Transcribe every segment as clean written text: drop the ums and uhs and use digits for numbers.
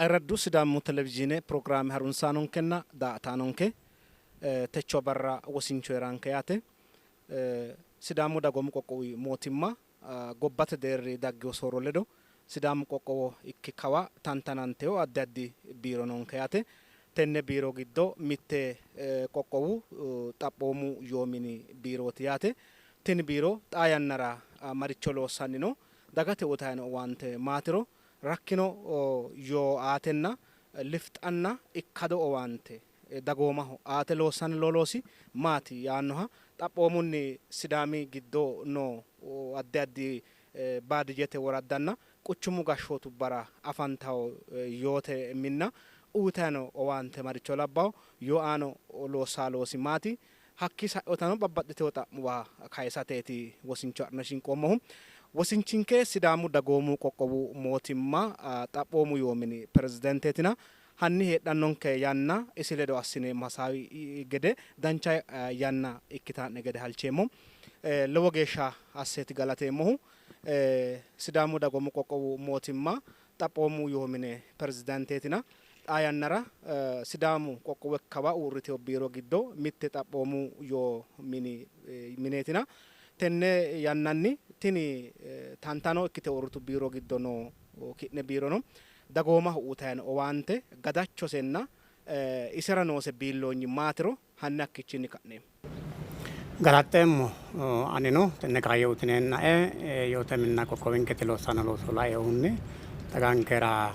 Ayirraddu Sidaamu Televizhiine pirogiraame harunsaanonkenna daa''ataanonke techo barra wosincho hee'ranke yaate. Sidaamu Dagoomu Qoqqowi Mootimma gobbate deerri daggino soorro ledo Sidaamu qoqqowo ikki kawa tantanantino addi addi biiro noonke yaate. Tenne biiro giddo mitte qoqqowu xaphoomu yoo mini biirooti yaate. Tini biiro xaa yannara maricho loossanni no? Dagate uyitanni noo owaante maatiro Rakkino yoo aatenna lifixanna ikkado owaante dagoomaho aate loossanni noo loosi maati yaannoha xaphoomunni Sidaami giddo noo addi addi baadiyyete woraddanna quchumu gashshootubbara afantanno yoote minna uytanni noo owaante maricho labbanno? Yooaano loossanno loosi maati? Hakkii sa'inotano babbaxxitino xa'muwa kayisateeti wosincho adhine shinqoommohu. Wosinchinke Sidaamu Dagoomu Qoqqowu Mootimma Xaphoomu Yoo Mini Pirezidenteetina hanni heedhannonke yanna isi ledo assineemmo hasaawi gede dancha yanna ikkita'ne gede halcheemmo. Lowo geeshsha asseeti galateemmohu. Sidaamu Dagoomu Qoqqowu Mootimma Xaphoomu Yoo Mine Pirezidaanteetina. Xaa yannara Sidaamu qoqqowo kawa uurritino biiro giddo mitte Xaphoomu Yoo Mini mineetina. Tenne yannanni tini tantano ikkite uurritu biiro giddo noo ki'ne biirono dagoomaho uytanni noo owaante gadachosenna isera noose biilloonyi maatiro hanni hakkiichinni ka'neemmo. Galaxxeemmo anino tenne kaayyo utineennae yoote minna qoqqowinketi loossanno looso lainohunni dagankera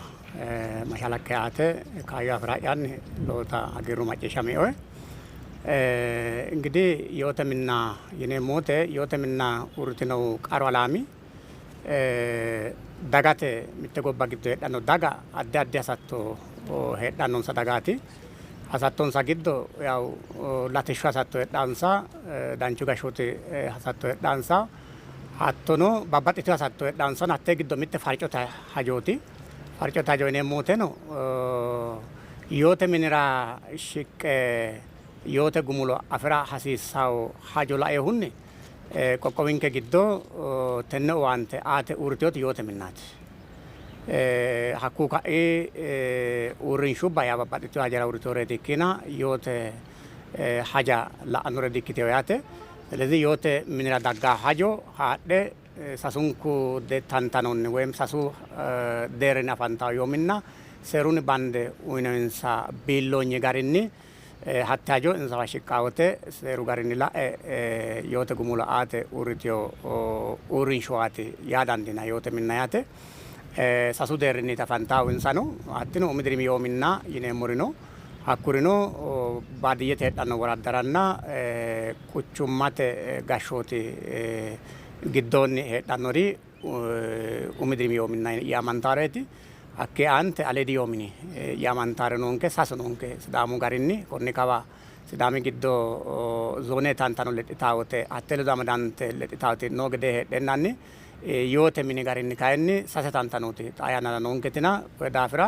mashalaqqe aate kaayyo afi'ra'yanni lowota hagiirru macciishshaminoe. Ingidihi yoote minna yineemmo woyte yoote minna uurritinohu qaru alaami dagate mitte gobba giddo heedhanno daga addi addi hasatto heedhannonsa dagaati. Hasattonsa giddo yaw latishshu hasatto heedhansa, danchu gashshooti hasatto heedhansa, hattono babbaxxitino hasatto heedhansa hattee giddo mitte farcote hajooti. Farcote hajo yineemmo woteno yoote minira shiqqe yoote gumulo afi'ra hasiissanno hajo lainohunni qoqqowinke giddo tenne owaante aate uurritinoti yoote minnaati. Hakkuyi ka'i uurrinshubba yaa babbaxxitino hajara uurritinoreeti ikkiina yoote haja la'annore di''ikkitino yaate. ስለዚህ yoote minira daggaa hajo haadhe sasunku tantanonni woyim sasu deerrinni afantanno yoo minna seerunni bande uyinoyinsa biilloonyi garinni Hatte hajo insawa shiqqaa wote seeru garinni la'e yoote gumulo aate uurritino uurrinshuwaati yaa dandiinanni yoote minna yaate. Sasu deerrinniiti afantaahu insano hattino umi dirimi yoo minna yineemmori no. Hakkurino baadiyyete heedhanno woraddaranna quchummate gashshooti giddoonni heedhannori umi dirimi yoo minna yaamantaareeti. Hakkii aante aliidi yoo mini yaamantaare noonke, sasu noonke Sidaamu garinni. Konni kawa Sidaami giddo zoone tantano lexxitaa wote hatte ledo amadante lexxitaati noo gedee heedheennanni yoote mini garinni kayinni sase tantanooti xaa yannara noonketina koye daafira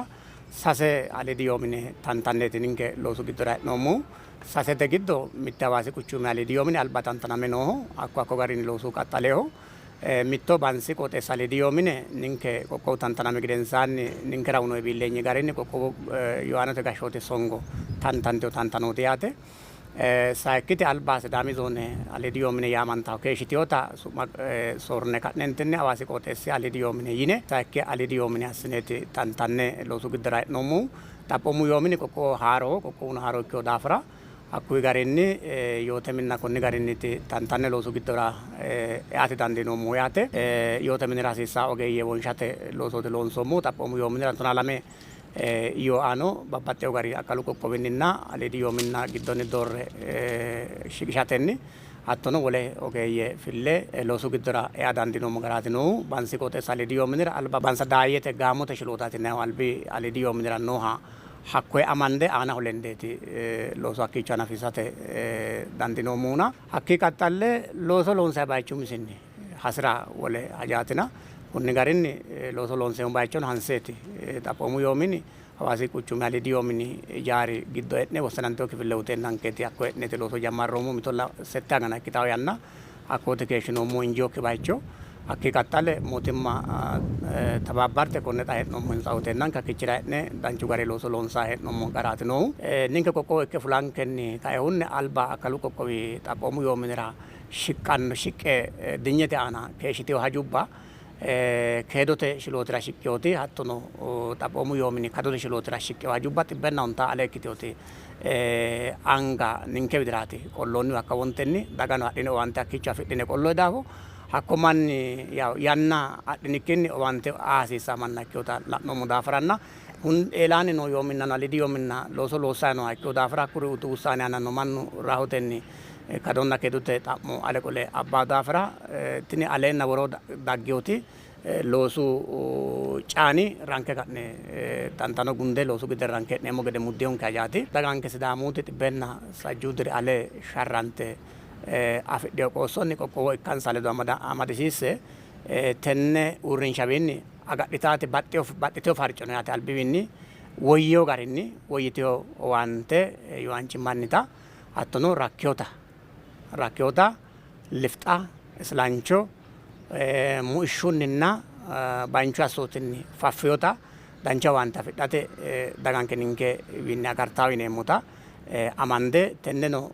sase aliidi yoo mine tantanneeti ninke loosu giddora e'noommohu. Sasete giddo mitte Hawaasi quchumi aliidi yoo mini alba tantaname nooho, hakko hakko garinni loosu qaxxaleho. Mitto Bansi qooxeessa aliidi yoo mine ninke qoqqowu tantanami gedensaanni ninkera uyinoonni biilleenyi garinni qoqqowu yooaanote gashshooti songo tantantino tantanooti yaate. Sayikkiti alba Sidaami zoone aliidi yoo mine yaamantanno keeshshitinota su'ma soorrine ka'neentinni Hawaasi qooxeessi aliidi yoo mine yine sayikki aliidi yoo mine assineeti tantanne loosu giddora e'noommohu. Xaphoomu yoo mini qoqqowoho haaroho, qoqqowuno haaro ikkino daafira Hakkuyi garinni yoote minna konni garinniiti tantanne loosu giddora eate dandiinoommohu yaate. Yoote minira hasiissanno ogeeyye wonshate loosooti loonsoommohu. Xaphoomu yoo minira 12 yooaano babbaxxewo gari akkalu qoqqowinninna aliidi yoo minna giddonni doorre shiqishatenni hattono wole ogeeyye fille loosu giddora ea dandiinoommo garaati noohu. Bansi qooxeessi aliidi yoo minira alba Bansa Daayyete gaamote shilootaati yinannihu albi aliidi yoo minira nooha Hakkoye amande aanaho lendeeti looso hakkiicho hanafisate dandiinoommohuna. Hakkii qaxxalle looso loonsanni bayichi umisinni hasira wole hajaatina konni garinni looso loonseemmo bayichono hanseeti. Xaphoomu yoo mini Hawaasi quchumi aliidi yoo mini ijaari giddo e'ne wossanantino kifile uteennankeeti hakko e'neeti looso jammarroommohu. Mito sette agana ikkitanno yanna hakkooti keeshshinoommohu injiinokki bayicho. Hakkii qaxxale mootimma tababbarte konne xa hee'noommo hintsa uteennanke hakkiichira hee'ne danchu gari looso loonsaa hee'noommo garaati noohu. Ninke qoqqowo ikke fulankenni kaehunni alba akkalu qoqqowi xaphoomu yoo minira shiqqanno shiqqe dinyete aana keeshshitino hajubba keedote shilootira shiqqinoti hattono xaphoomu yoo mini kadote shilootira shiqqino hajubba 150 ale ikkitinoti anga ninke widiraati qolloonnihu. Hakka wontenni dagano adhine owaante hakkiicho afidhine qolloyi daafo hakko manni yanna adhinikkinni owaante aa hasiissanno manna ikkinota la'noommo daafiranna eelaanni noo yoo minnano aliidi yoo minna looso loossanni nooha ikkino daafira hakkuri utu wussaane aanano mannu rahotenni kadonna keedote xa'mo ale qole abbaa daafira tini aleenna woroo dagginoti loosu caani ranke ka'ne tantano gunde loosu gidde ranke e'neemmo gede muddinonke hajaati. Daganke Sidaamuti 130 diri ale sharrante afidhino qoossonni qoqqowo ikkansa ledo amadisiisse tenne uurrinshawiinni agadhitaati baxxitino farco no yaate. Albiwiinni woyyino garinni woyyitino owaante yooaanchimmannita hattono rakkiyota lifxa islancho muishshunninna bainchu assootinni faffiyota dancha owaante afidhate daganke ninkewiinni agartawo yineemmota amande tenneno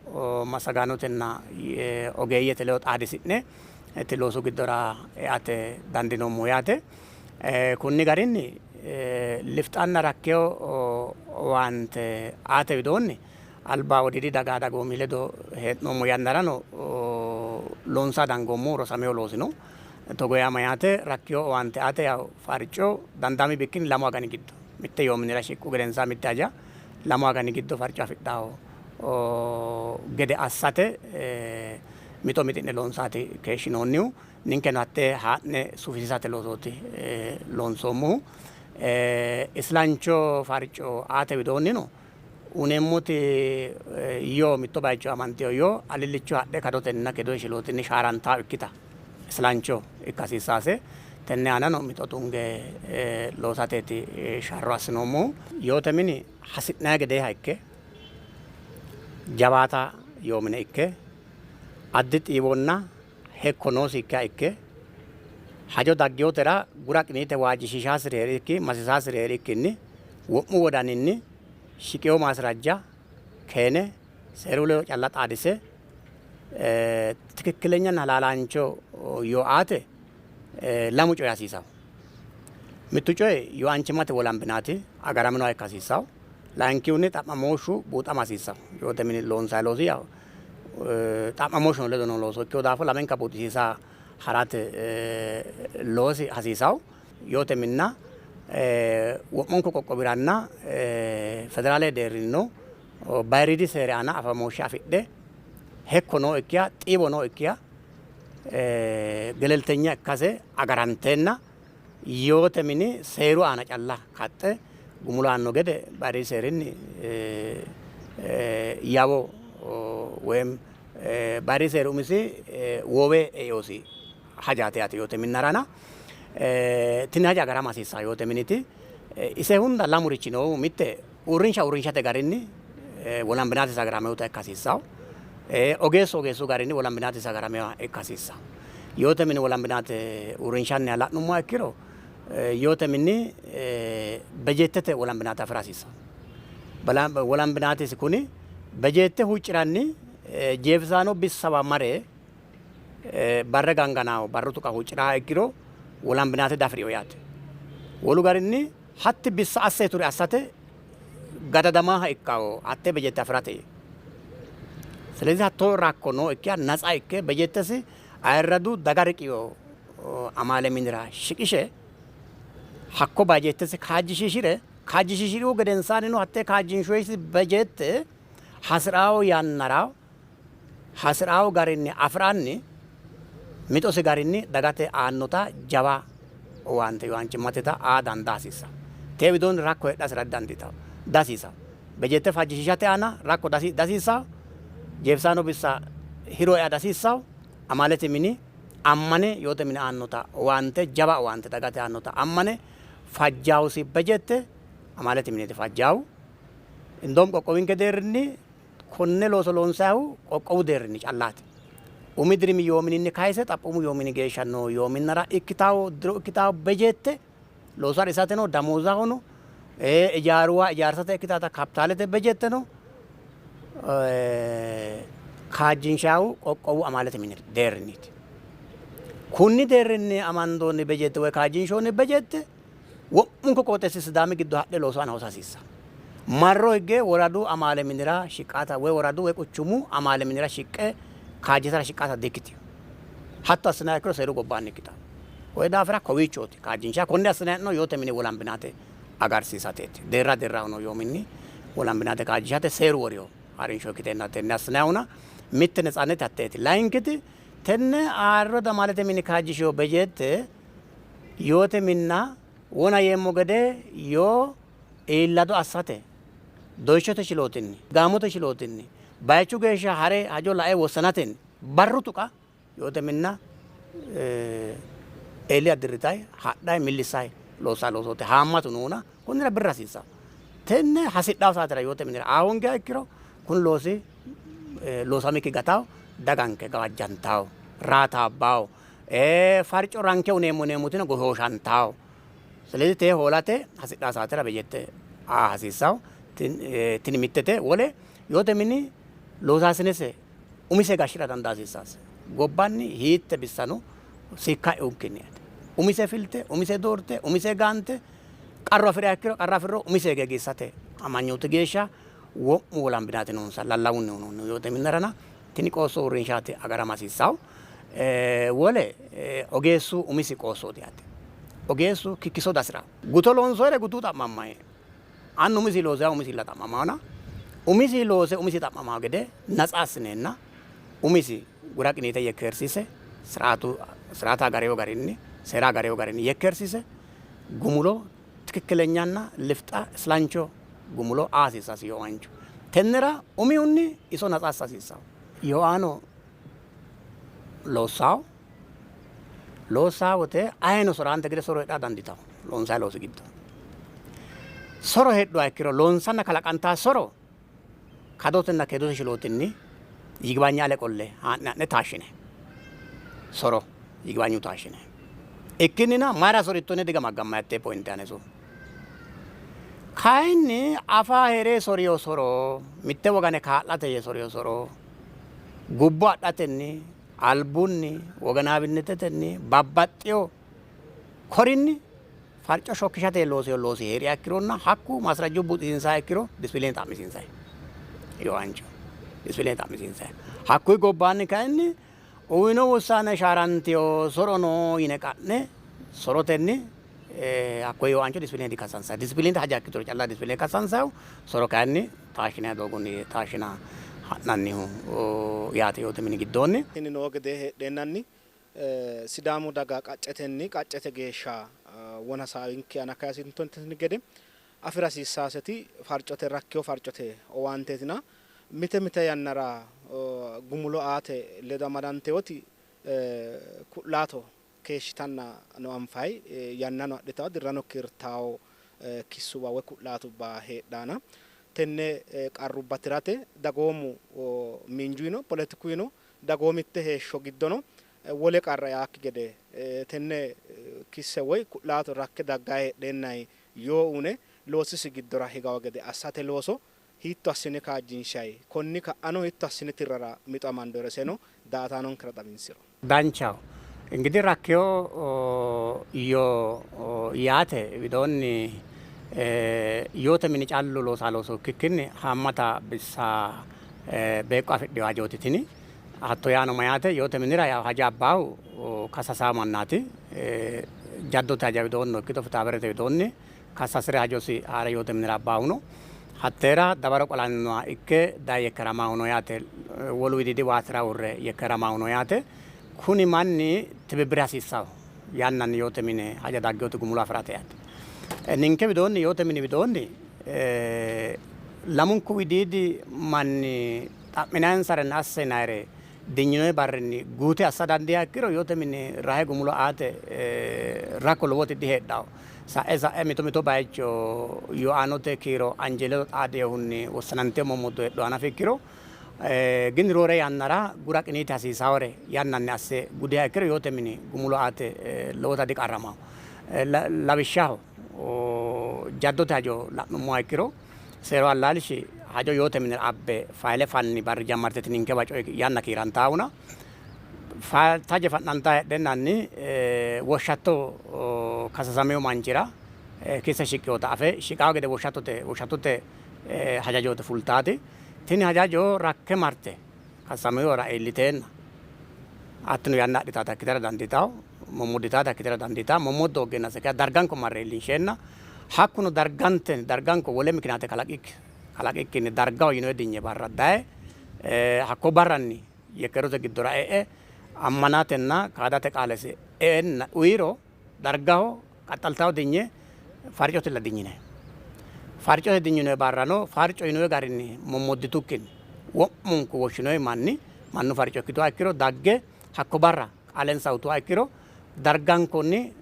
massagaanotenna ogeeyyete ledo xaadisi'ne loosu giddora eate dandiinoommo yaate. Kunni garinni lifxanna rakkiyo owaante aate widoonni alba Wodiidi daga dagoomi ledo hee'noommo yannarano loonsa dangoommo rosameyo loosino. Togo yaa mayyaate rakkiyo owaante aate yaw farco dandaami bikkinni 2 agani giddo mitte yoo minira shiqqu gedensaa mitte haja 2 agani giddo farco afidhawo gede assate mixo mixi'ne loonsaati keeshshinoonnihu. Ninkeno hattee haa'ne sufisiisate loosooti loonsoommohu. Islancho farco aate widoonnino uneemmoti yoo mitto bayicho amanteyo yoo alillicho hadhe kadotenna kedote shilootinni shaarantawo ikkita islancho ikka hasiissaase. Tenne aanano mixo tunge loosateeti sharro assinoommohu. Yoote mini hasi'nanni gedeeha ikke jawaata yoo mine ikke addi xiiwonna hekko noosikkiha ikke hajo dagginotera gura qiniite waajjishiishaasiri hee'rikki masisaasiri hee'rikkinni wo'mu wodaninni shiqino maasrajja keene seeru ledo calla xaadise tikikkilenyanna halaalaancho yoo aate lamu coyi hasiisawo. Mittu coyi yooaanchimmate wolambinaati agaraminoha ikka hasiissawo. Layinkihunni xa'mamooshshu buuxama hasiissawo. Yoote mini loonsayi loosi yaw xa'mamooshshuno ledo noo looso ikkino daafo lamenka buuxisiisa harate loosi hasiisawo. Yoote minna wo'munku qoqqowiranna federaale deerrinnino bayiriidi seeri aana afamooshshe afidhe hekko nookkiha xiiwo nookkiha geleltenya ikkase agaranteenna yoote mini seeru aana calla kaxxe gumulaanno gede bayiriidi seerinni yawo woyim bayiriidi seeri umisi woowe eosi hajaati yaate yoote minnarana. Tini haja agarama hasiissanno yoote miniti. Ise hunda lamurichi noohu mitte uurrinsha uurrinshate garinni wolambinatese agaramewota ikka hasiissanno. Ogeessu ogeessu garinni wolambinatese agaramewa ikka hasiissanno. Yoote mini wolambinate uurrinshanniha la'nummoha ikkiro yoote mini bejettete wolambinate afi'ra hasiissanno. Wolambinatesi kuni bejette huucciranni jeefisaano bissawa mare barre ganganaawo barru tuqa huucciraha ikkiro wolambinate dafirino yaate. Wolu garinni hatti bissa asseeturi assate gadadamaaha ikkawo hatte bejette afirate. ስለዚህ hatto rakko nookkiha natsa ikke bejettesi ayirradu daga riqiwo amaale minira shiqishe hakko bajettesi kaajjishiishire kaajjishiishirihu gedensaannino hatte kaajjinshoyisi bejette hasirawo yannara hasirawo garinni afiranni mixosi garinni dagate aannota jawa owaante yooaanchimmateta aa dandaa hasiissanno. Tee widoonni rakko heedhasira didandiitanno dihasiisanno. Bejette fajjishiishate aana rakko dihasiissanno. Jeefisaano bissa hiro ea dihasiissanno. Amaalete mini ammane yoote mine aannota owaante jawa owaante dagate aannota ammane fajjawosi bejette amaalete mineeti fajjawu. Indoom qoqqowinke deerrinni konne looso loonsayihu qoqqowu deerrinni callaati. Umi dirimi yoo mininni kayise xaphoomu yoo mini geeshsha noo yoo minnara ikkitawo diro ikkitawo bejeette loosu ha'risateno damoozahono ijaaruwa ijaarsate ikkitata kapitaalete bejetteno kaajjinshahu qoqqowu amaalete mini deerrinniiti. Kunni deerrinni amandoonni bejette woy kaajjinshoonni bejette wo'munku qooxeessi Sidaami giddo hadhe loosu aana hosa hasiissanno. Marro higge woradu amaale minira shiqqata woy woradu woy quchumu amaale minira shiqqe kaajjitara shiqqata dikkitino. Hatto assinanniha ikkiro seeru gobbaanni ikkitanno. Koyi daafira kowiichooti kaajjinsha konne assinanni hee'noonni yoote mini wolambinate agarsiisateeti. Deerra deerraho noo yoo minni wolambinate kaajjishate seeru worino harinsho ikkiteenna tenne assinannihuna mitte netsaannete hatteeti. Layinkiti tenne ayirradu amaalete mini kaajjishino bejete yoote minna wona yeemmo gede yoo iillado assate doyichote shilootinni, gaamote shilootinni, bayichu geeshsha hare hajo lae wossanatenni barru tuqa yoote minna eeli dirritay hadhay millissay loossa loosoote haammatu noona konnira birra hasiissanno. Tenne hasidhawo saatera yoote minira aa hoongiha ikkiro kuni loosi loosamikki gatawo, daganke gawajjantawo, raataabbawo, farco ranke uneemmo yineemmotino goshooshantawo. ስለዚህ tee hoolate hasidhaa saatera bejette aa hasiissawo. Tini mittete. Wole yoote mini loosaasinese umise gashshira dandaa hasiissaase. Gobbanni hiitte bissano sikka e'ukkinni umise filte, umise doorte, umise gaante qarru afi'riha ikkiro qarra afi'riro umise geegiissate amanyooti geeshsha wo'mu wolambinati noonsa lallawunni uyinoonni yoote minnarana tini qoosso uurrinshaati agarama hasiissawo. Wole ogeessu umisi qoossooti yaate. Ogeessu kikkiso dasi'ra. Guto loonsoyire gutu xa'mammayi. Annu umisi loosiha umisilla xa'mamahona umisi loose umisi xa'mamaho gede natsa assineenna umisi gura qiniite yekkeersiise siraatu siraata agarewo garinni seera agarewo garinni yekkeersiise gumulo tikikkilenyanna lifxa islancho gumulo aa hasiissasi yooaanchu. Tennera umihunni iso natsa assa hasiissanno. Yooaano loossawo loossaa wote ayino soraante gede soro heedhara dandiitanno loonsayi loosi giddo. Soro heedhuha ikkiro loonsanna kalaqantaa soro kadotenna keedote shilootinni yigibanya ale qolle haa'ne ha'ne taashshine soro yigibanyu taashshine ikkinnina mayira soritto yine digamaggamma yattee pointe aneso. Kayinni afa hee're soriyo soro mitte wogane kaa'late yee soriyo soro gubbo adhatenni albunni woganaawinnetetenni babbaxxeyo korinni farco shokkishate loosino loosi hee'riha ikkironna hakku maasrajju buuxisiinsaha ikkiro disipiliine xa'misiinsayi yooaancho disipiliine xa'misiinsayi. Hakkuyi gobbaanni kayinni uyino wussaane shaarantino soro no yine ka'ne sorotenni hakkoye yooaancho disipiliine dikassansayi. Disipiliinete haja ikkituro calla disipiliine kassansayihu soro kayinni taashshinanni doogonni taashshina ha'nannihu yaate yoote mini giddoonni. Tini noo gedee heedheennanni Sidaamu daga qaccetenni qaccete geeshsha wona hasaawinke aana kayisintonte gede afi'ra hasiissaaseti farcote rakkewo farcote owaanteetina mite mite yannara gumulo aate ledo amadantewoti ku'laato keeshshitanna no anfayi, yannano adhitawo dirrano kiirtawo kissuwa woy ku'laatubba heedhana tenne qarrubba tirate dagoomu miinjuyino poletikuyino dagoomitte heeshsho giddono wole qarra eaakki gede tenne kisse woy ku'laato rakke daggayi heedheennayi yoo uyne loosisi giddora higawo gede assate looso hiitto assine kaajjinshayi? Konni ka'ano hiitto assine tirrara mixo amandoyiro iseno daa''ataanonkera xawinsiro. Danchaho. Ingidihi rakkewo yoo yaate widoonni yoote mini callu loosa looso ikkikkinni haammata bissa beeqqo afidhino hajooti tini. Hatto yaano mayaate yoote minira yawo haja abbaahu kasasaa mannaati. Jaddote haja widoonnino ikkito fitaaberete widoonni kassasire hajosi haare yoote minira abbaahuno hatteera dawaro qolannoha ikke daye yekkeramaahuno yaate. Wolu widiidi waatira uurre yekkeramaahuno yaate. Kuni manni tibibbire hasiissaho yannanni yoote mine haja daggeoti gumulo afi'rate yaate. Ninke widoonni yoote mini widoonni lamunku widiidi manni xa'minayinsarenna assinayire dinyinoyi barrinni guute assa dandiiha ikkiro yoote mini rahe gumulo aate rakko lowoti diheedhanno. Sa'e sa'e mito mito bayicho yooaanote kiiro anje ledo xaadinohunni wossanantino mommoddo heedhuha nafa ikkiro Gin roore yannara gura qiniite hasiisaawore yannanni asse gudiha ikkiro yoote mini gumulo aate lowota diqarramawo. Lawishshaho jaddote hajo la'nummoha ikkiro seeru allaalshi hajo yoote minira abbe fayile fanni barri jammarteti ninkewa coyi yanna kiirantaahuna taje fa'nantaa heedhennanni woshshatto kasasameyo manchira kisse shiqqinota afe shiqawo gede woshshattote hajajooti fultaati. Tini hajajo rakke marte kasasameyora iilliteenna hattino yanna adhitaata ikkitara dandiitawo, mommodditaata ikkitara dandiitawo. Mommoddo hooggeennase kayi darganko marre iillinsheenna hakkuno dargante darganko wole mikinaate kalaqikkinni dargaho yinoyi dinye barra daye hakko barranni yekkeerote giddora e'e ammanatenna kaadate qaalesi e'enna uyiro dargaho qaxxaltawo dinye farcotella dinyinanni. Farcote dinyinoyi barrano farco yinoyi garinni mommodditukkinni wo'munku woshshinoyi manni mannu farco ikkituha ikkiro dagge hakko barra qaalensa utuha ikkiro dargankonni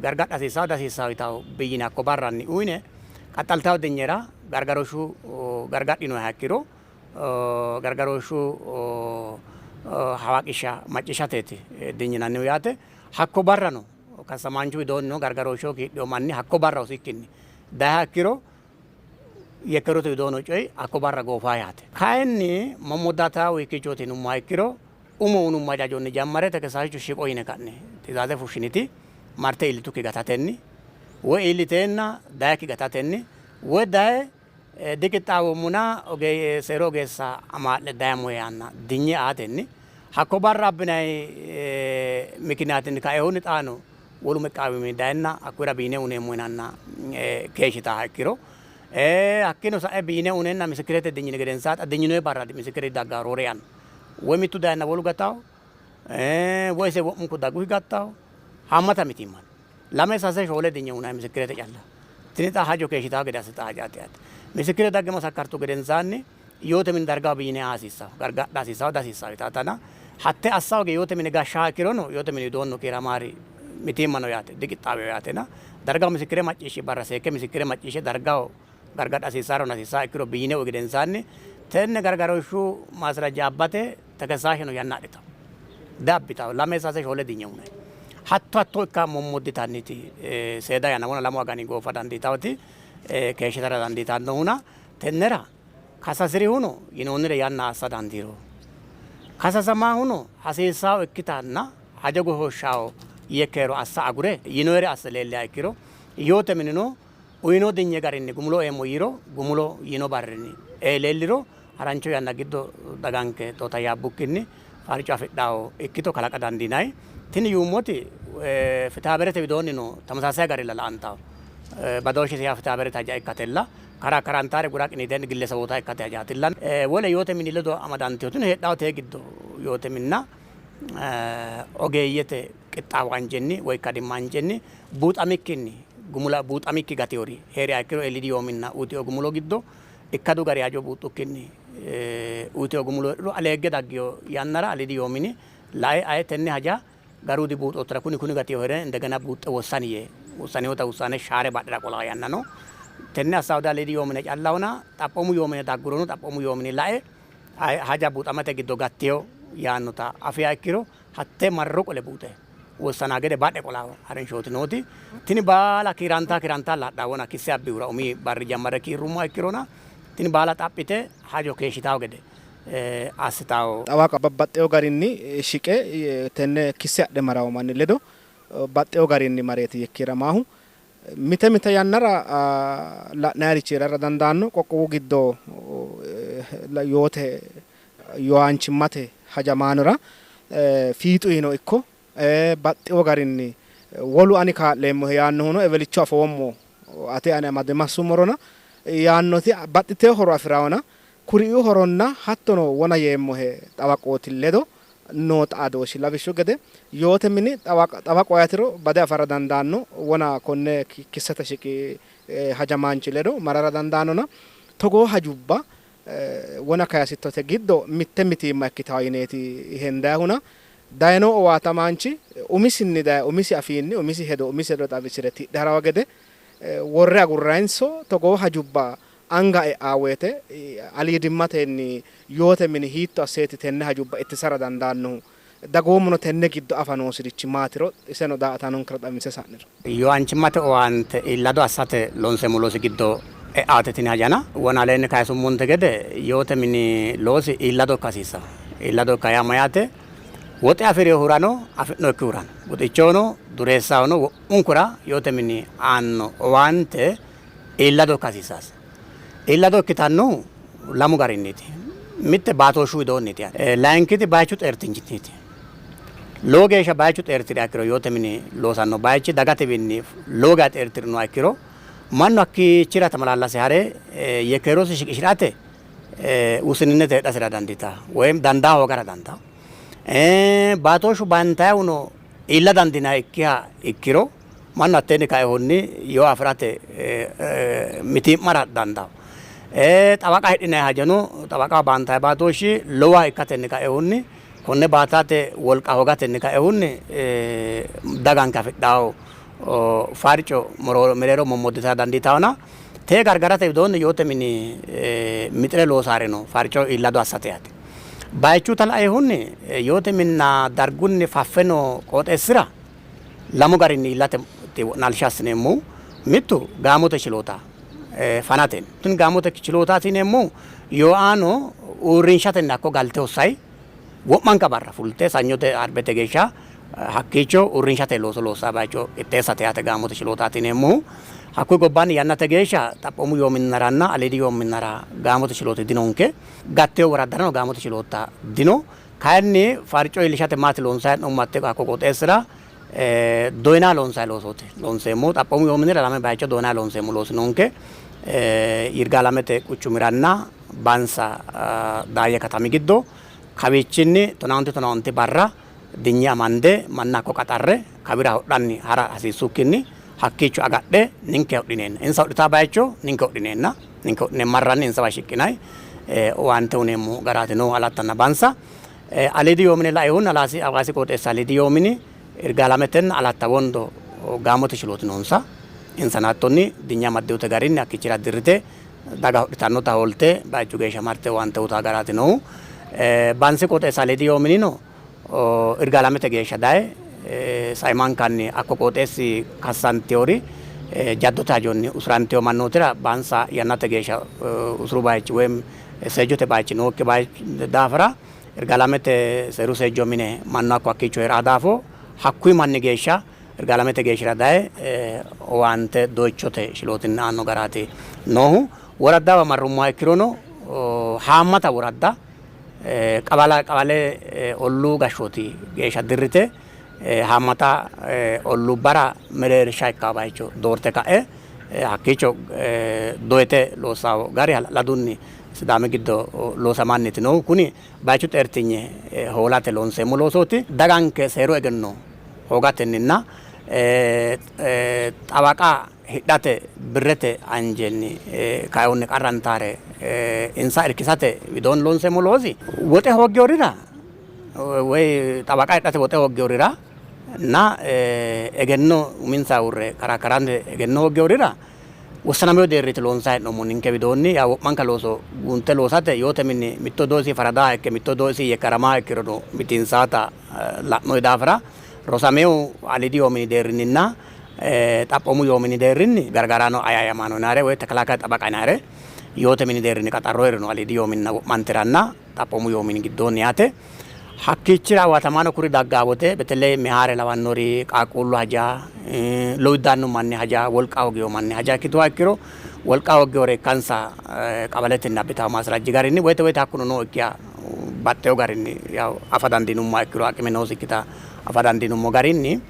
gargadha hasiissawo dihasiissawo yitawo biyyine hakko barranni uyine qaxxaltawo dinyera gargarooshshu gargadhinoyiha ikkiro gargarooshshu hawaqishsha macciishshateeti dinyinannihu yaate. Hakko barrano kasamaanchu widoonnino gargarooshsheho kiidhino manni hakko barra hosikkinni dayiha ikkiro yekkeerote widoono coyi hakko barra goofaa yaate. Kayinni mommoddatawo hikkichooti yinummoha ikkiro umo unummo hajajonni jammare tekesaashichu shiqo yine ka'ne ti'zaaze fushshiniti marte iillitukki gatatenni woy iilliteenna dayikki gatatenni woy daye diqixxaawoommona seeru ogeessa amaa'le dayemmo yaanna dinye aatenni hakko barra abbinayi mikinaatinni kaehunni xaano wolu meqqaawimi dayenna hakkuyira biine uneemmo yinanna keeshshitaaha ikkiro hakkiino sa'e biine unenna misikirete dinyini gedensaa xa dinyinoyi barra misikire daggaa roore yanna woy mittu dayenna wolu gatawo woy ise wo'munku dagguki gattawo haammata mitiimma no. Lame sase shoole dinye unayi misikirete calla. Tini xa hajo keeshshitawo gede assitawo hajaati yaate. Misikire dagge masakkartu gedensaanni yoote mini dargaho biine aa hasiissawo, gargadha hasiissawo dihasiissawo yitaatana hatte assa hoge yoote mine gashshaha ikkirono yoote mini widoonno kiiramaari mitiimma no yaate, diqixxaaweyo yaatena dargaho misikire macciishshi barra seekke misikire macciishshe dargaho gargadha hasiissaaronna hasiissaha ikkiro biine uyi gedensaanni tenne gargarooshshu maasrajja abbate tekessaasheno yanna adhitawo. Diabbitawo. Lame sase shoole dinye unayi. Hatto hatto ikka mommodditanniti seeda yanna wona lamu agani goofa dandiitawoti keeshshitara dandiitannohuna tennera kasasirihuno yinoonnire yanna assa dandiiro kasasamaahuno hasiissawo ikkitanna hajo goshooshshawo yekkeero assa agure yinoyire asse leelliha ikkiro yoote minino uyino dinye garinni gumulo eemmo yiiro gumulo yiino barrinni ee leelliro harancho yanna giddo daganke totayyaabbukkinni farco afidhawo ikkito kalaqa dandiinanni. Tini yuummoti fitaaberete widoonnino tamasasay garilla la'antawo. Badooshshise yaa fitaaberete haja ikkatella kara karantaare gura qiniitenni gillesawoota ikkate hajaatilla. Wole yoote mini ledo amadantewotino heedhawo tee giddo yoote minna ogeeyyete qixxaawo anjenni woy ikkadimma anjenni buuxamikkinni gumula buuxamikki gatewori hee'riha ikkiro eeliidi yoo minna uyitino gumulo giddo ikkadu gari hajo buuxxukkinni uyitino gumulo heedhuro aleegge daggino yannara aliidi yoo mini lae aye tenne haja garu dibuuxoottara kuni kuni gatino hee're indegena buuxxe wossani yee wossanihota wussaane shaare badhera qolaa yanna no. Tenne assawode aliidi yoo mine callahona xaphoomu yoo mine daggurono xaphoomu yoo mini lae haja buuxamate giddo gattino yaannota afiha ikkiro hatte marro qole buuxe wossana gede badhe qolaa harinshooti nooti. Tini baala kiiranta kiiranta ladhawona kisse abbihura umi barri jammare kiirrummoha ikkirona tini baala xaphite hajo keeshshitawo gede assitawo. Xawaqa babbaxxewo garinni shiqe tenne kisse adhe marawo manni ledo baxxewo garinni mareeti yekkeeramaahu. Mite mite yannara la'nayirichi heerara dandaanno. Qoqqowu giddo yoote yooaanchimmate hajamaanora fiixuyino ikko baxxewo garinni wolu ani kaa'leemmohe yaannohuno ewelicho afoommo ate ane amade massummorona yaannoti baxxitewo horo afi'rawona kuriuu horonna hattono wona yeemmohe xawaqooti ledo noo xaadooshshi lawishshu gede yoote mini xawaqu ayetiro bade afara dandaanno wona konne kissete shiqi hajamaanchi ledo marara dandaannona togoo hajubba wona kayisittote giddo mitte mitiimma ikkitawo yineeti hendayihuna dayino owaatamaanchi umisinni daye umisi afiinni umisi hedo umisi hedo xawisire tidhe harawa gede worre agurrayinso togoo hajubba anga e'aa woyte aliidimmatenni yoote mini hiitto asseeti tenne hajubba ittisara dandaannohu? Dagoomuno tenne giddo afa noosirichi maatiro iseno daa''ataanonkera xawinse sa'niro. Yooaanchimmate owaante iillado assate loonseemmo loosi giddo e'aate tini hajana. Wona aleenni kayisummonte gede yoote mini loosi iillado ikka hasiissanno. Iillado ikka yaa mayyaate? Woxe afi'rinohurano afi'nokkihurano, buxichohono dureessahono wo'munkura yoote mini aanno owaante iillado ikka hasiissasi. Iillado ikkitannohu lamu garinniiti. Mitte baatooshshu widoonniiti. Layinkiti bayichu xeertinyinniiti. Lowo geeshsha bayichu xeertiriha ikkiro yoote mini loosanno bayichi dagatewiinni lowo geeshsha xeertirinoha ikkiro mannu hakkiichira tamalallase hare yekkeerosi shiqishi'rate wusininnete heedhasira dandiitanno woyi dandaa hoogara dandaanno. Baatooshshu baantayihuno iilla dandiinannikkiha ikkiro mannu hatteenni kainohunni yoo afi'rate mitii'mara dandaanno. Xawaqa hidhinanni hajono xawaqaho baantanni baatooshshi lowoha ikkatenni kainohunni konne baatate wolqa hoogatenni kainohunni daganke afidhanno farco mereero mommodditara dandiitannona tee gargarate widoonni yoote mini mixire loosaare no farco iillado assate yaate. Bayichuta lainohunni yoote minna dargunni faffe noo qooxeessira lamu garinni iillate wo'naalsha assineemmohu mittu gaamote shiloota fanate. Tini gaamote chilootaati yineemmohu yooaano uurrinshatenni hakko galte hossayi wo'manka barra fulte sanyote arbete geeshsha hakkiicho uurrinshate looso loossa bayicho qixxeessate yaate gaamote shilootaati yineemmohu. Hakkuyi gobbaanni yannate geeshsha xaphoomu yoo minnaranna aliidi yoo minnara gaamote shilooti dinonke. Gatteyo woraddarano gaamote shilootta dino. Kayinni farco iillishate maati loonsanni hee'noommo hatte hakko qooxeessira doyinaa loonsanni loosooti loonseemmohu. Xaphoomu yoo minira lame bayicho doyinaa loonseemmo loosi noonke. Yirgaalamete quchumiranna Bansa Daayye katami giddo kawiichinni tonaonti tonaonti barra dinye amande manna hakko qaxarre kawira hodhanni ha'ra hasiissukkinni hakkiicho agadhe ninke hodhineenna insa hodhitaa bayicho ninke hodhineenna ninke hodhine marranni insawa shiqqinanni owaante uyineemmo garaati noohu Alattanna Bansa. Aliidi yoo mine lainohunni Alaasi Hawaasi qooxeessa aliidi yoo mini Irgaalametenna Alatta Wondo gaamote shilooti noonsa. Insano hattonni dinye amaddinote garinni hakkiichira dirrite daga hodhitannota hoolte bayichu geeshsha marte owaante uyitaa garaati noohu. Bansi qooxeessa aliidi yoo minino Irgaalamete geeshsha daye saimankanni hakko qooxeessi kassantinori jaddote hajonni usurantino mannootira Bansa yannate geeshsha usuru bayichi woyi seejjote bayichi nookki daafira Irgaalamete seeru seejjo mine mannu hakko hakkiicho hee'raa daafo hakkuyi manni geeshsha Irgaalamete geeshshira daye owaante doyichote shilootinni aanno garaati noohu. Woraddawa marrummoha ikkirono haammata woradda qabala qawale olluu gashshooti geeshsha dirrite haammata olluubbara mereersha ikkanno bayicho doorte ka'e hakkiicho doyite loossanno gari hala'ladunni Sidaami giddo loosamanniiti noohu. Kuni bayichu xeertinye hoolate loonseemmo loosooti. Daganke seeru egenno hoogatenninna xawaqa hidhate birrete anjenni kainohunni qarrantaare insa irkisate widoonni loonseemmo loosi woxe hoogginorira woy xawaqa hidhate woxe hoogginorira na egenno uminsa uurre karakkarante egenno hoogginorira wossanamino deerriiti loonsanni hee'noommohu ninke widoonni. Yaa wo'manka looso guunte loosate yoote mini mitto doosi faradaha ikke mitto doosi yekkaramaha ikkirono mitiinsaata la'noonni daafira rosamehu aliidi yoo mini deerrinninna xaphoomu yoo mini deerrinni gargaraano ayaayamaano yinayire woy tekelakayi xabaqa yinayire yoote mini deerrinni qaxarroyiri no aliidi yoo minna wo'manteranna xaphoomu yoo mini giddoonni yaate. Hakkiichira owaatamaano kuri daggaa wote beteley mehaare lawannori qaaqquullu haja, lowiddaannu manni haja, wolqa hoogino manni haja ikkituha ikkiro wolqa hoogginore ikkansa qawaletenni abbitanno maasrajji garinni woyte woyte hakkuno nookkiha baxxeewo garinni yaw afa dandiinummoha ikkiro aqime noosikkita afa dandiinummo garinni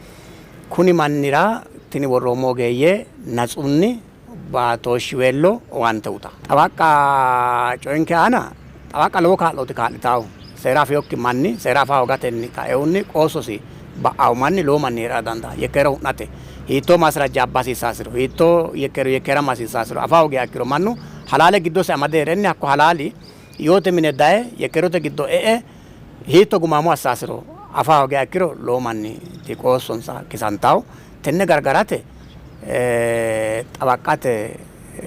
kuni mannira tini worroommo ogeeyye natsunni baatooshshiweello owaante uyitanno. Xawaqqa coyinke aana xawaqqa lowo kaa'looti kaa'litaahu. Seera afinokki manni seera afa hoogatenni kainohunni qoossosi ba'awo manni lowo manni hee'rara dandaanno. Yekkeero hu'nate hiittoo maasrajja abba hasiissaasiro, hiittoo yekkeero yekkeerama hasiissaasiro afa hoogiha ikkiro mannu halaale giddosi amade hee'renni hakko halaali yoote mine daye yekkeerote giddo e''e hiitto gumaamo assaasiro afa hoogiha ikkiro lowo manniti qoossonsa kisantanno. Tenne gargarate xawaqqate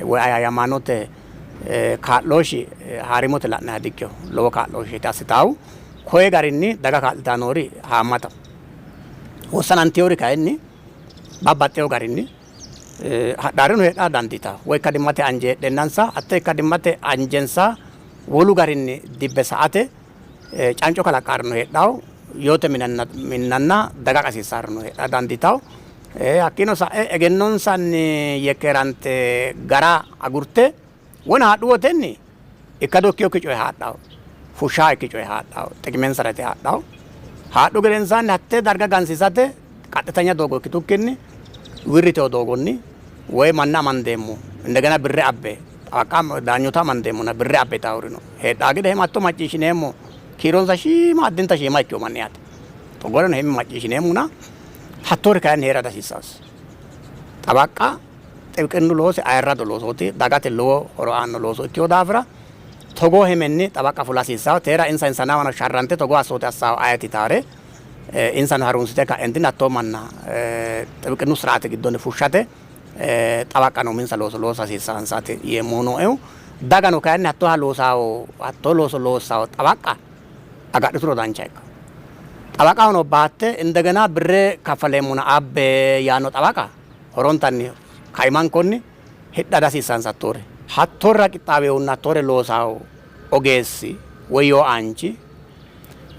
woy ayaayamaanote Kaa'looshshi haarimote la'nanniha dikkino, lowo kaa'looshsheeti assitaahu. Koye garinni daga kaa'litanni noori haammataho. Wossanantinori kayinni babbaxxewo garinni hadhaarino heedhara dandiitanno. Woy ikkadimmate anje heedheennansa hatte ikkadimmate anjensa wolu garinni dibbe sa''ate canco kalaqqaarino heedhanno. Yoote minnanna daga qasiissaarino heedhara dandiitanno. Hakkiino sa'e egennonsanni yekkeerante gara agurte wona hadhu wotenni ikkado ikkinokki coye haadhanno, fushshaakki coye haadhanno, xiqimensara yite haadhanno. Haadhu gedensaanni hatte darga gansiisate qaxxitanya doogo ikkitukkinni wirritino doogonni woy manna amandeemmo indegena birre abbe xawaqqa daanyoota amandeemmona birre abbe yitawori no. Heedhaa gede hematto macciishshineemmo kiironsa shiima addinta shiima ikkino manni yaate. Togooreno heme macciishshineemmona hattoori kayinni hee'ra dihasiissanno. Xawaqqa xibqinnu loosi ayirrado loosooti, dagate lowo horo aanno looso ikkino daafira togoo hemenni xawaqqa fula hasiissanno. Teera insa insanawano sharrante togoo assoote assaahu ayeti yitaare insano harunsite ka'entinni hattoo manna xibqinnu siraati giddonni fushshate xawaqqano uminsa looso loosa hasiissansaati yeemmohu nooehu. Dagano kayinni hattooha loosaahu hattoo looso loossaahu xawaqqa agadhituro dancha ikkanno. Xawaqahono baatte indegena birre kaffaleemmona abbe yaanno xawaqa horontanni kaimankonni hidha dihasiissansa hattoore. Hattoorira qixxaawehunna hattoore loosaahu ogeessi woy yooaanchi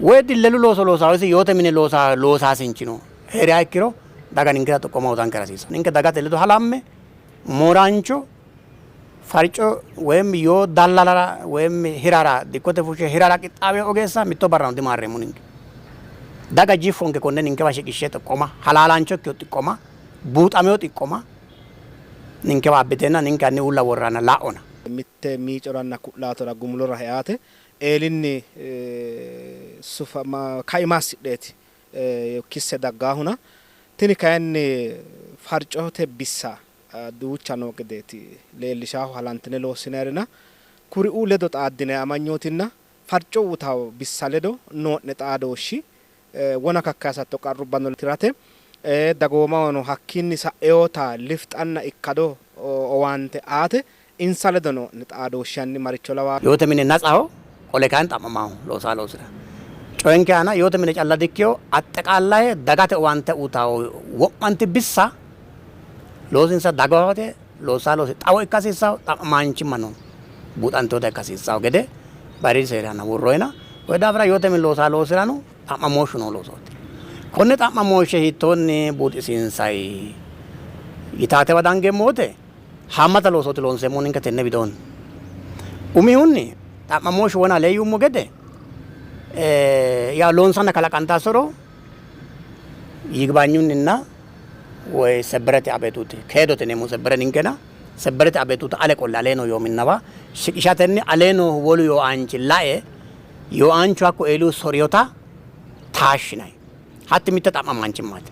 woy dillelu looso loosaahu isi yoote mine loosaa loosaasinchino hee'riha ikkiro daga ninkera xoqqoma uyitankera hasiisanno. Ninke dagate ledo halamme mooraancho farco woyim yoo dallalara woyim hirara dikkote fushshe hirara qixxaawe ogeessa mitto barrano dimaarreemmo ninke. Daga jiffonke konne ninkewa shiqishshe xiqqoma halaalaancho ikkino xiqqoma buuxamino xiqqoma ninkewa abbiteenna ninke hanni uulla worranna la'ona. Mitte miicoranna ku'laatora gumulora eate eelinni sufa kaima assidheeti kisse daggaahuna tini kayinni farcote bissa duucha noo gedeeti leellishaahu halantine loossinayirina kuriuu ledo xaaddinay amanyootinna farco uytawo bissa ledo noo'ne xaadooshshi wona kakkayisatto qarrubbano tirate dagoomahono hakkiinni sa'ewota lifxanna ikkado owaante aate insa ledo noo'ne xaadooshshi hanni maricho lawanno? Yoote mine natsaho, qole kayinni xa'mamaho loosaa loosira. Coyinke aana yoote mine calla dikkino, axxeqaallaye dagate owaante uytawo wo'manti bissa loosinsa dagate loosaa loosi xawo ikka hasiissawo, xa'mamaanchimma no buuxantinota ikka hasiissawo gede bayiriidi seeri aana worroyina. Koyi daafira yoote mine loosaa loosirano xa'mamooshshu noo loosooti. Konne xa'mamooshshe hiittoonni buuxisiinsayi yitaatewa dangeemmo wote haammata loosooti loonseemmohu ninke tenne widoonni. Umihunni xa'mamooshshu wona alee yuummo gede yaa loonsanna kalaqantanno soro yigibanyunninna woy sebberete abeetuti keedote yineemmo sebbere ninkena sebberete abeetuta ale qolle alee noo yoominnawa shiqishatenni alee noohu wolu yooaanchi lae yooaanchu hakko eelihu soriyota taashshinanni. Hatti mitte xa'mamaanchimmate.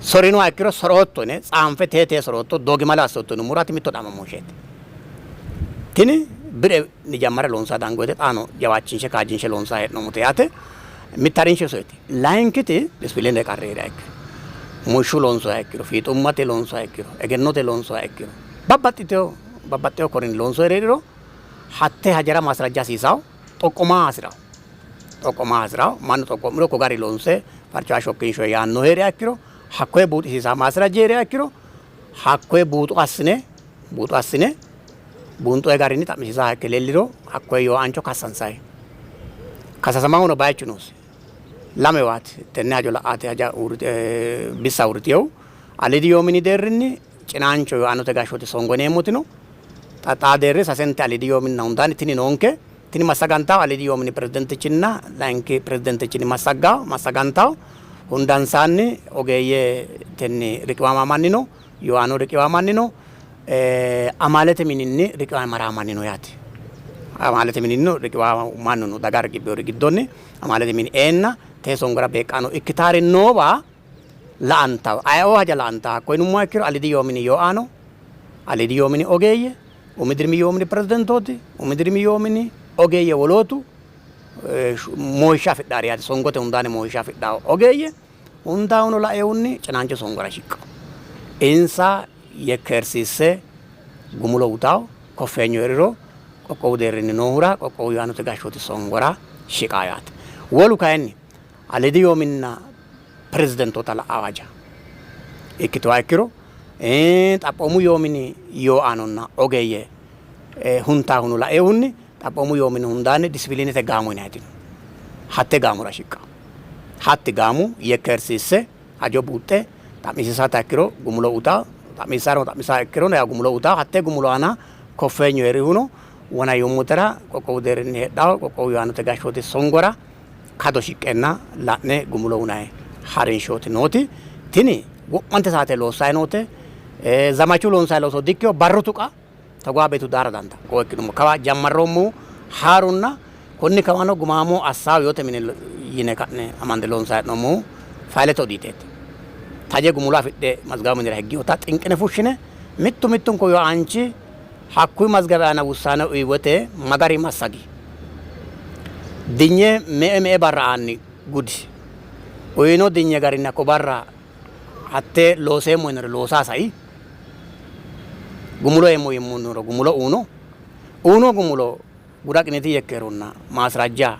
Sorinoha ikkiro sorootto yine tsaanfe tee tee sorootto doogimale assootto yinummoro hatti mitto xa'mamooshsheeti. Tini bire ni jammare loonsanni dango yite xaano jawaachinshe kaajjinshe loonsanni hee'noommote yaate. Mitte harinsho isooti. Layinkiti disipiliinete qarri hee'riha ikkiro, muishshu loonsoha ikkiro, fiixummate loonsoha ikkiro, egennote loonsoha ikkiro, babbaxxitino babbaxxewo korinni loonsoyiri hee'riro hatte hajara maasrajja hasiisawo, xoqqoma hasi'rawo. Xoqqoma hasi'rawo. Mannu xoqqo'miro ko gari loonse farcoha shokkinsho yaanno hee'riha ikkiro hakkoye buuxisiisawo maasrajji hee'riha ikkiro hakkoye buuxo assine buuxo assine buunxoye garinni xa'misiisaha ikke leelliro hakkoye yooaancho kassansayi. Kasasamahuno bayichu noosi. Lamewaati tenne hajo la''ate haja bissa uurritinohu. Aliidi yoo mini deerrinni cinaancho yooaanote gashshooti songo yineemmoti no. Xa xaa deerri sasente aliidi yoo minna hundaanni tini noonke. Tini massagantawo aliidi yoo mini pirezidentichinna layinki pirezidentichinni massaggawo massagantawo. Hundansaanni ogeeyyetenni riqiwama manni no, yooaano riqiwa manni no, amaalete mininni riqiwamara manni no yaate. Amaalete mininni riqiwa mannu no daga riqibbinori giddonni amaalete mini eenna tee songora beeqqaano ikkitaari noowa la''antawo. Ayeoo haja la''antawo? Hakko yinummoha ikkiro aliidi yoo mini yooaano, aliidi yoo mini ogeeyye, umi dirimi yoo mini pirezidentooti, umi dirimi yoo mini ogeeyye wolootu moohishsha afidhaari yaate. Songote hundaanni moohishsha afidhawo ogeeyye hundaawuno laeehunni cinaancho songora shiqqawo. Insa yekkeersiisse gumulo uytawo. Koffeenyu hee'riro qoqqowu deerrinni noohura qoqqowu yooaanote gashshooti songora shiqaa yaate. Wolu kayinni aliidi yoo minna pirezidentoota la'aa haja ikkituha ikkiro xaphoomu yoo mini yooaanonna ogeeyye huntaahuno laeehunni xaphoomu yoo mini hundaanni disipiliinete gaamo yinanniti no. Hatte gaamora shiqqanno. Hatti gaamo yekkeersiisse hajo buuxxe xa'misiisata ikkiro gumulo uytanno, xa'misiisarano xa'misiisaha ikkiro gumulo uytanno. Hatte gumulo aana koffeenyu hee'rihuno wona yuummotera qoqqowu deerrinni heedhanno qoqqowu yooaanote gashshooti songora kado shiqqeenna la'ne gumulo uyinanni harinshooti nooti. Tini wo'mante saate loossanni noote. Zamachu loonsanni looso dikkino, barru tuqa togoa beetu daara dandaanno. Koo ikkinummo kawa jammarroommohu haarunna konni kawano gumaamo assaawu yoote mine yine ka'ne amande loonsanni hee'noommohu fayilete odiiteeti. Taje gumulo afidhe mazgawu minira higginota xinqine fushshine mittu mittunku yooaanchi hakkuyi mazgawi aana wussaane uyi wote magari massagi? Dinye me''e me''e barra aanni gudi? Uyino dinye garinni hakko barra hatte looseemmo yinore loosa sai? Gumulo eemmo yinoro gumulo uyino? Uyino gumulo gura qiniiti yekkeeronna maasrajja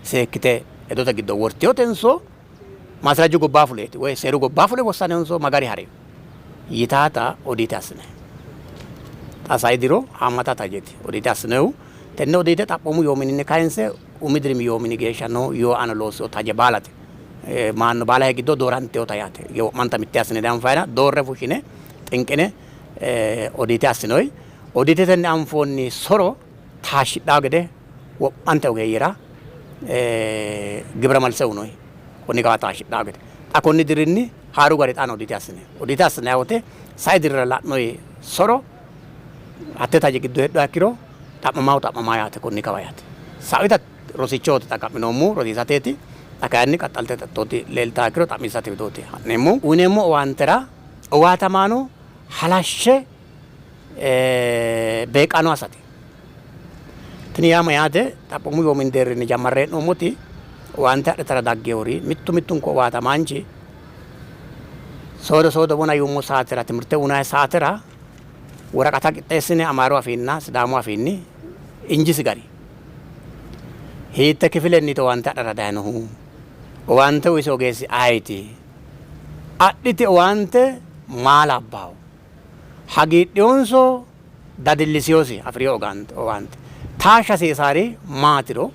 seekkite hedote giddo wortinotenso maasrajju gobbaa fuleeti woy seeru gobbaa fule wossanenso magari harino yitaata odiite assine xa sai diro haammata tajeeti odiite assinohu. Tenne odiite xaphoomu yoo mininni kayinse umi dirimi yoo mini geeshsha noo yoo aana loossino taje baalate maanno baalahe giddo doorantinota yaate. Wo'manta mitte assine dianfayina doorre fushshine xinqine odiite assinoyi. Odiitetenni anfoonni soro taashshidhanno gede wo'mante ogeeyyera gibira malse uyinoyi. Konni kawa taashshidhanno gede. Xa konni dirinni haaru gari xaano odiite assine. Odiite assinanni wote sai dirira la'noyi soro hatte taje giddo heedhuha ikkiro xa'mamahu xa'mamaho yaate konni kawa yaate. Saita rosichooti xaqqa'minoommohu rosiisateeti. Xa kayinni qaxxalte xettooti leeltaha ikkiro xa'misiisate widooti ha'neemmohu. Uyineemmo owaantera owaatamaano halashshe beeqqaano assate. Tini yaa mayyaate xaphoomu yoo mini deerrinni jammarre hee'noommoti owaante adhitara dagginori mittu mittunku owaatamaanchi soodo soodo wona yuummo saatera timirte uyinanni saatera woraqata qixxeessine Amaaru afiinna Sidaamu afiinni injisi gari hiitte kifilenniiti owaante adhara dayinohu? Owaante uyisi ogeessi ayeeti? Adhiti owaante maa labbawo? Hagiidhiyonso dadillisiyosi afi'rino owaante? Taashsha hasiisaari maatiro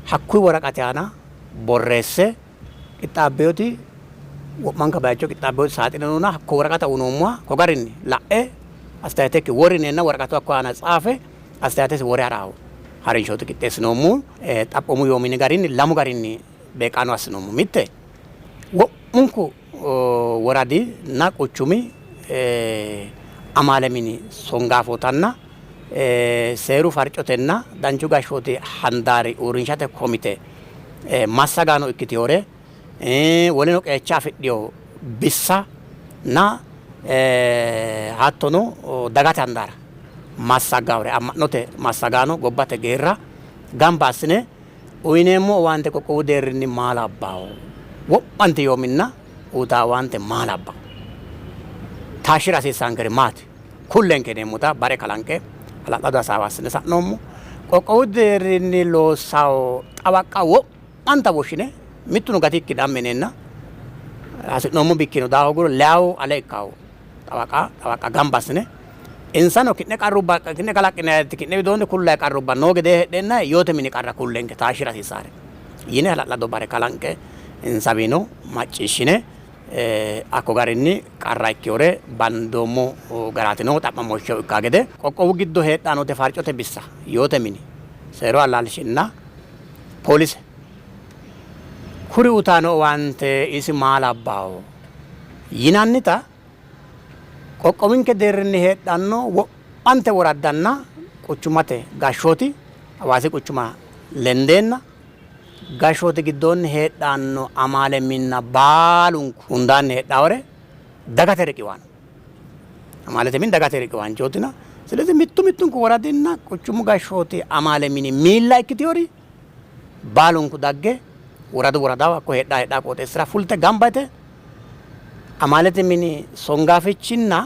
hakkuyi woraqati aana borreesse qixxaabbinoti wo'manka bayicho qixxaabbinoti saaxine noona hakko woraqata uyinoommoha ko garinni la'e astayatekki wori yineenna woraqatu hakko aana tsaafe astayatesi wore ha'rawo harinshooti qixxeessinoommohu. Xaphoomu yoo mini garinni lamu garinni beeqqaano assinoommo. Mitte wo'munku woradinna quchumi amaale mini songaafootanna seeru farcotenna danchu gashshooti handaari uurrinshate komite massagaano ikkitinore woleno qeecha afidhino bissanna hattono dagate handaara massaggaawore amma'note massagaano gobbate geerra gamba assine uyineemmo owaante qoqqowu deerrinni maa labbawo? Wo'manti yoo minna uyitanno owaante maa labbawo? Taashshira hasiissaankeri maati? Kullenke yineemmota bare kalanqe hala'lado hasaawa assine sa'noommo. Qoqqowu deerrinni loossawo xawaqqa wo'manta woshshine mittuno gatikki damme yineenna hasi'noommo bikkino daa hooguro leyawo ale ikkawo xawaqa xawaqqa gamba assine insano ki'ne qarrubba ki'ne kalaqqinayiti ki'ne widoonni kullayi qarrubba noo gedee heedheenna yoote mini qarra kullenke taashshira hasiissaare yine hala'lado bare kalanqe insawiino macciishshine hakko garinni qarra ikkinore bandoommo garaati noohu xa'mamooshsheho ikkaa gede. Qoqqowu giddo heedhannote farcote bissa, yoote mini, seeru allaalshinna poolise kuri uytanno owaante isi maa labbawo yinannita qoqqowinke deerrinni heedhanno wo'mante woraddanna quchummate gashshooti Hawaasi quchuma lendeenna gashshooti giddoonni heedhanno amaale minna baalunku hundaanni heedhawore dagate riqiwaano amaalete mini dagate riqiwaanchootina. ስለዚህ mittu mittunku woradinna quchumu gashshooti amaale mini miilla ikkitinori baalunku dagge woradu woradaho hakko heedhaa heedhaa qooxeessira fulte gamba yite amaalete mini songaafichinna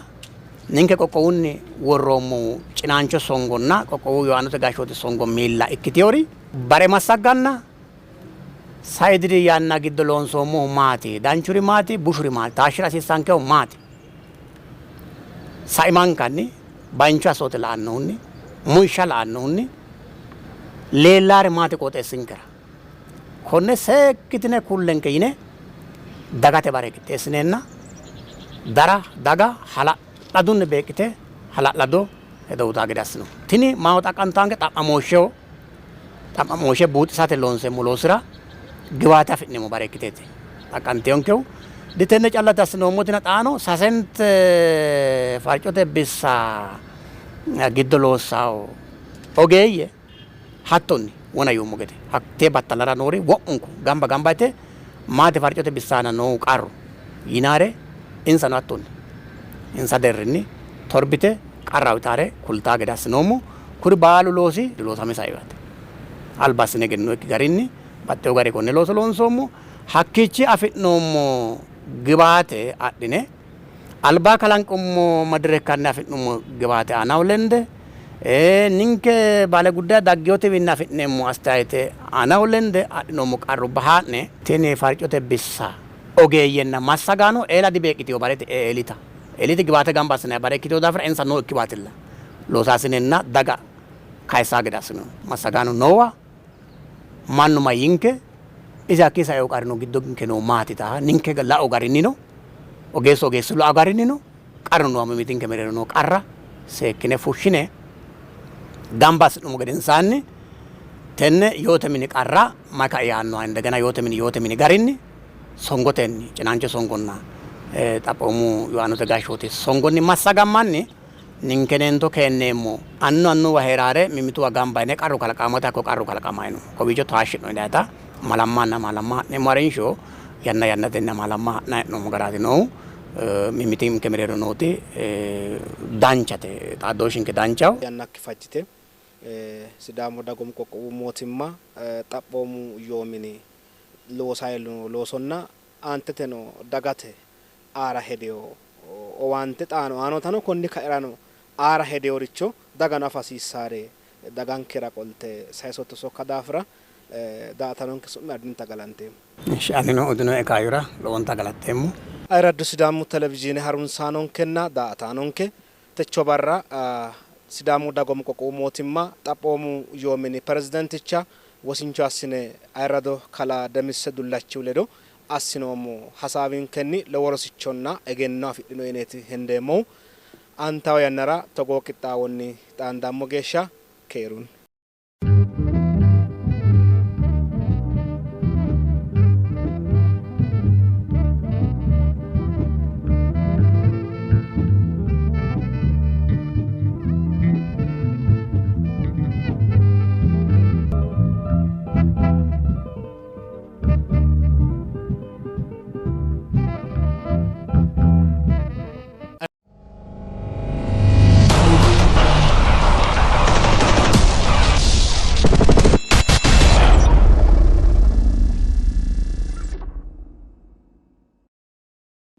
Ninke qoqqowunni worroommohu cinaancho songonna qoqqowu yooaanote gashshooti songo miilla ikkitewori bare massagganna sai diri yanna giddo loonsoommohu maati? Danchuri maati? Bushuri maati? Taashshira hasiissankehu maati? Saimankanni baincho assoote la'annohunni, muishsha la'annohunni leellaare maati qooxeessinkera? Konne seekkitine kullenke yine dagate bare qixxeessineenna dara daga hala'ladunni beeqqite hala'lado hedo utaa gede assino. Tini maaho xaqqantaanke xa'mamooshsheho xa'mamooshshe buuxisate loonseemmo loosira giwaate afi'neemmo bare ikkiteeti xaqqanteonkehu. Ditenne calla assinoommotino xaano sasente farcote bissa giddo loossawo ogeeyye hattonni wona yuummo gede hattee battalara noori wo'munku gamba gamba yite maate farcote bissa aana noohu qarru yinaare insano hattonni insa deerrinni torbite qarra uyitaare kultaa gede assinoommo. Kuri baalu loosi loosame saino yaate. Alba assine egenninoykki garinni baxxewo gari konne looso loonsoommo. Hakkiichi afi'noommo giwaate adhine alba kalanqummo madirekkanni afi'nummo giwaate aanaho lende ninke baale guddaye daggeyotewiinni afi'neemmo asteyaayete aanaho lende adhinoommo qarrubba haa'ne tini farcote bissa ogeeyyenna massagaano eela dibeeqqitino barete eelita eeliti giwaate gamba assinanni bare ikkitino daafira insa nookkiwaatilla loosaasinenna daga kayissaa gede assinoonni. Massagaano noowa mannu mayyinke isi hakkii saino qarrino giddonke noo maati taa ninke lao garinnino ogeessu ogeessu lao garinnino qarru noowa mimmitinke mereero noo qarra seekkine fushshine gamba assi'nummo gedensaanni tenne yoote mini qarra mayi kai yaannoha indegena yoote mini yoote mini garinni songotenni cinaancho songonna xaphoomu yooaanote gashshooti songonni massagammanni ninkeneento keenneemmo. Annu annuwa hee'raare mimmituwa gamba yine qarru kalaqamote hakko qarru kalaqamayi no. Kowiicho taashshi'no yinayita malammanna malamma ha'neemmo harinsho yanna yannatenni amaalamma ha'nayi hee'noommo garaati noohu. Mimmitinke mereero nooti danchate, xaaddooshshinke danchaho. Yannakki fajjite Sidaamu Dagoomu Qoqqowu Mootimma Xaphoomu Yoo Mini loosayi noo loosonna aanteteno dagate aara hedino owaante xaano aanotano konni kairano aara hedinoricho dagano afa hasiissaare dagankera qolte sayisotto sokka daafira daa''ataanonke su'mi addinta galanteemmo. Ishi anino uyitinoe kaayyora lowonta galatteemmo. Ayirraddu Sidaamu Televizhiine harunsaanonkenna daa''ataanonke techo barra Sidaamu Dagoomu Qoqqowu Mootimma Xaphoomu Yoo Mini Pirezidaanticha wosincho assine ayirrado kalaa Demisse Dullachihu ledo assinoommo hasaawinkenni lowo rosichonna egenno afidhino yineeti hendeemmohu. Aantawo yannara togoo qixxaawonni xaandammo geeshsha keerunni.